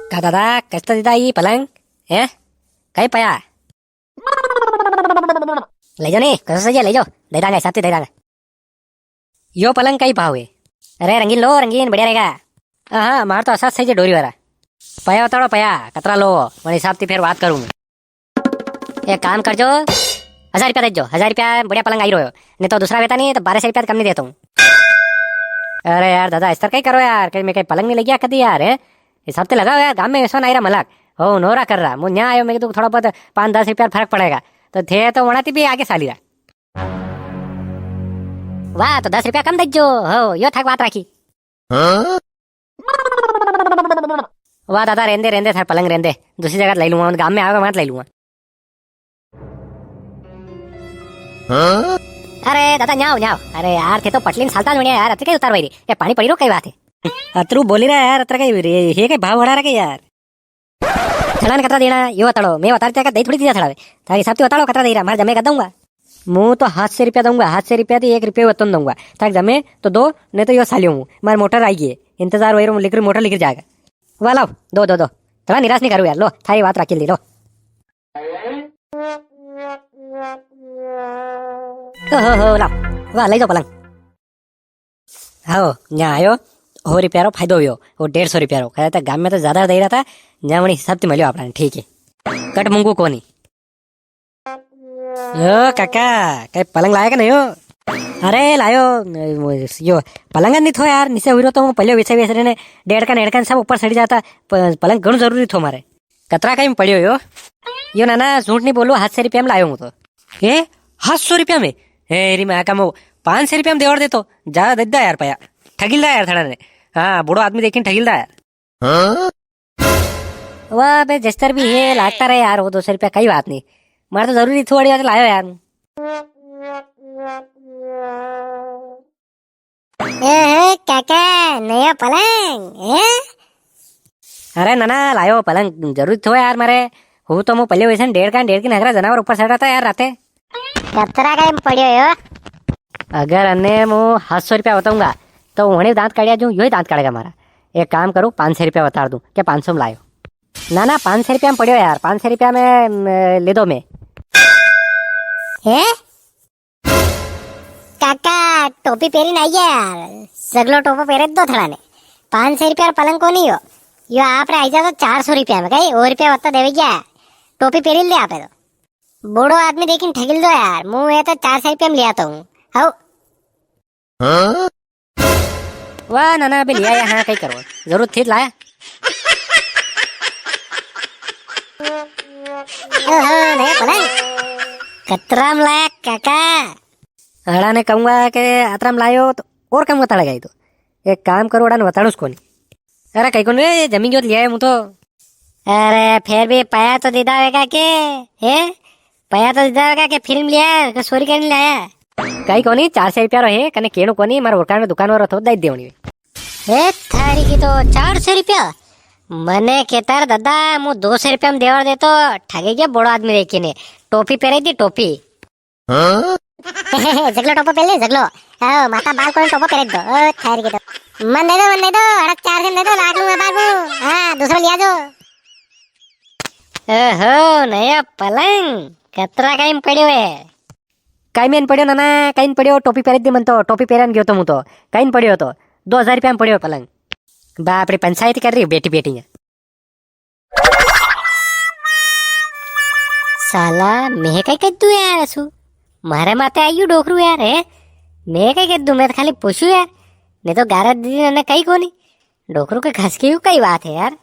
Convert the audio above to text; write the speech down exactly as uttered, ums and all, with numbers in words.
का दादा, कस्ता दीदा ई पलंग? हैं? कई पया? ले जाओ नी, कसो सही है, ले जाओ, दे दांगा, हिसाब से दे दांगा। यो पलंग कई भाव है? अरे रंगीन लो, रंगीन, बढ़िया रेगा। हाँ, हाँ, मार तो असा सही है डोरी वाला। पया बताड़ो पया, कतरा लो, वणी हिसाब से फेर बात करूँ मैं। एक काम कर जो, हजार रुपया दे जो, हजार रुपया बढ़िया पलंग आई रहो, नी तो दूसरा वेता नी तो बारह सौ रुपया कम नी देता हूँ। अरे यार दादा, इस तरह कई करो यार, कई मैं कई पलंग नी लगी कदी यार, हैं? हिसाब से लगाओ यार, गाम में ऐसा नी रहा मलक, हो नोरा कर रहा, मु न्या आयो, मैं तो थोड़ा बहुत पाँच दस रुपया फर्क पड़ेगा, तो थे तो वणाती भी आगे साली रहा। वाह, तो दस रुपया कम दे जो, हो, यो थाक बात राखी। हाँ? वाह दादा, रेंदे, रेंदे, थार पलंग रेंदे, दूसरी जगह ले लूंगा, गाम में आवेगा, वहां ले लूंगा। हाँ? अरे दादा, न्याव, न्याव। अरे यार, थे तो पटली में सालता ज बनिया यार, अतरे कई उतार भाई रे, ये पानी पड़ी रो, कई बात है? अतरू बोली रहा यार, अतरे कई रे, ये कई भाव बढ़ा रखे यार। थड़ा ने कतरा देना, यो बताड़ो, मैं बता देता, दई थोड़ी दीदा थड़ा, थारे हिसाब से बताड़ो, कतरा दई रहा, मारे जमे कर दूंगा। मु तो हात सौ रुपया दूंगा, हात सौ रुपया थी एक रुपया वतन दूंगा, थारे जमे तो दो, नी तो यो सालियो हूँ, मारे मोटर आई गई है, इंतजार वही रो, लिख मोटर लिख जाएगा। वाह लाओ, दो, दो, दो, थड़ा निराश नी करूँ यार, लो, थारी बात राखी ली, लो। ओहो हो, लाओ, वाह, ले जाओ पलंग। हाओ, न्या आयो, हो रुपया रो फायदो हुयो, वो डेढ़ सौ रुपया रो। कहता गाम में तो ज्यादा दे रहा था, न्या वणी हिसाब से मिलियो आपने, ठीक है। कट मूंगू कोनी। ओ काका, कई पलंग लाया का नी हो? अरे लायो, वो, यो, पलंग नी थो यार, नीचे हुई रो तो वो पहले विछे विछे ने, डेढ़ का, डेढ़ का सब ऊपर सड़ी जाता, प-, पलंग घणो जरूरी थो मारे। कतरा का में पड़ियो यो? यो नाना, झूठ नी बोलू, हात सौ रुपया में लायो हूँ तो। ए, हात सौ रुपया में? ए, री मैं का मो पाँच सौ रुपया में देवाड़ देतो, ज्यादा दे दा यार पया। ठगिल दा यार थड़ा ने। हाँ, बूढ़ो आदमी देखी ने ठगिल दा यार। हाँ? वाह बे, जस्तर भी है, लागता रहे यार, वो दो सौ रुपया, कई बात नी। मारे तो जरूरी थोड़ी बात लायो यार। ए, हे, काका, नया पलंग, हैं? अरे नाना, लायो पलंग, जरूरी थो यार मारे। हूँ तो मु पल्यो वैसे डेढ़ का, डेढ़ की नगरा जनावर ऊपर सड़ रहा था यार राते। कतरा का में पड़ियो यो? अगर अने मु हात सौ रुपया बताऊंगा, तो वणी दांत काढ़िया जूं, यो ही दांत काढ़ेगा मारा। एक काम करूं, पाँच सौ रुपया बता दूं, के पाँच सौ में लायो। ना, ना, पाँच सौ रुपया में पड़ियो यार, पाँच सौ रुपया में, में ले दो मैं। हैं? काका, टोपी पेरी ने आई गया यार, सगलो टोपो पेरे दो थड़ा ने। पाँच सौ रुपया रो पलंग कोनी हो, यो आप रे आई जा तो चार सौ रुपया में, कई और रुपया वत्ता देवे क्या? टोपी पेरी ले आपे तो। बूढ़ो आदमी देखी ने ठगिल दो यार, मु ये तो चार सौ रुपया में लिया तो हूँ। हाउ। हाँ? वाह, ना, ना, अबे लिया या, हाँ, कई करो। जरूरत थी तो लाया। ओहो, नया पलंग। कतरा में लाया, काका? अड़ा ने कहूंगा के अतरा में लायो, तो और कम बताड़ेगा ही तो। एक काम करो, अड़ा ने बताड़ूस कोनी। अरे, कई कोनी रे, जमी गयो तो लिया है मु तो। अरे, फेर भी पया तो दीदा होगा के, हैं? पया तो दीदा होगा के फिर में लिया, के चोरी करने लाया? कई कोनी, चार सौ रुपया रो है, कने केणो कोनी, मारे ओरकाण में दुकान वारो थो, दई देवणी। ए, थारी की तो चार सौ रुपया? मने केता रे दादा, मु दो सौ रुपया में देवार देतो, ठगे गया बड़ो आदमी देखी ने। टोपी पेरे दी, टोपी। हाँ? जगलो टोपो पेर ले, जगलो। आओ, माता बाल को टोपो पेर दो। ओ, थारी की तो। मन दे दो, मन दे दो, अड़क चार दिन दे दो, लाख लूंगा बाबू। हाँ, दूसरो लिया जो। ओहो, नया पलंग, कतरा काई में पड़्यो है? काई में पड़्यो नाना, काई में पड़्यो, टोपी पेर दी मन तो, टोपी पेरन गयो तो मु तो। काई में पड़्यो तो, दो हजार रुपया में पड़्यो पलंग। बाप रे, पंचायती कर री बेटी बेटी ने। साला, मैं कई कर दूं यार असु? मारे माते आयु डोकरू यार, है? मैं कई कर दूं, मैं तो खाली पूछू यार। नी तो गारा दीदी ने कई कोनी। डोकरू के घस के यू कई बात है यार।